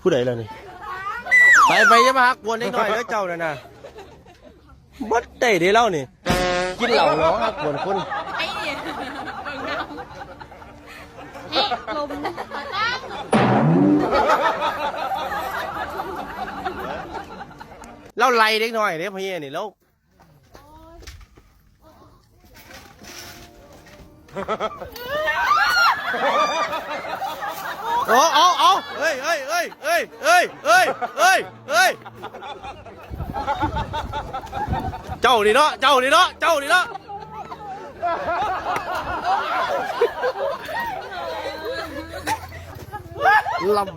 ຜູ້ໃດລະນີ້? ໄປໆ ຢ່າມາຫາກວນເດັກນ້ອຍເດີເຈົ້ານັ້ນນະ. ບໍ່ໄດ້ເດ້ລາວນີ້ ກິນເຫຼົ້າເນາະ ຫາກວນຄົນ. ໄອ້ເບິ່ງນຳ ເຮະ ລົມ ລາວໄລ່ເດັກນ້ອຍເດ້ ພໍ່ໃຫຍ່ນີ້ ລາວ ໂອ້ ເອົາ ເອົາ ເອີຍ ເອີຍ ເອີຍ ເອີຍ ເອີຍ ເອີຍ ເອີຍ ເອີຍ ເຈົ້ານີ້ເນາະ ເຈົ້ານີ້ເນາະ ເຈົ້ານີ້ເນາະ ລຳ.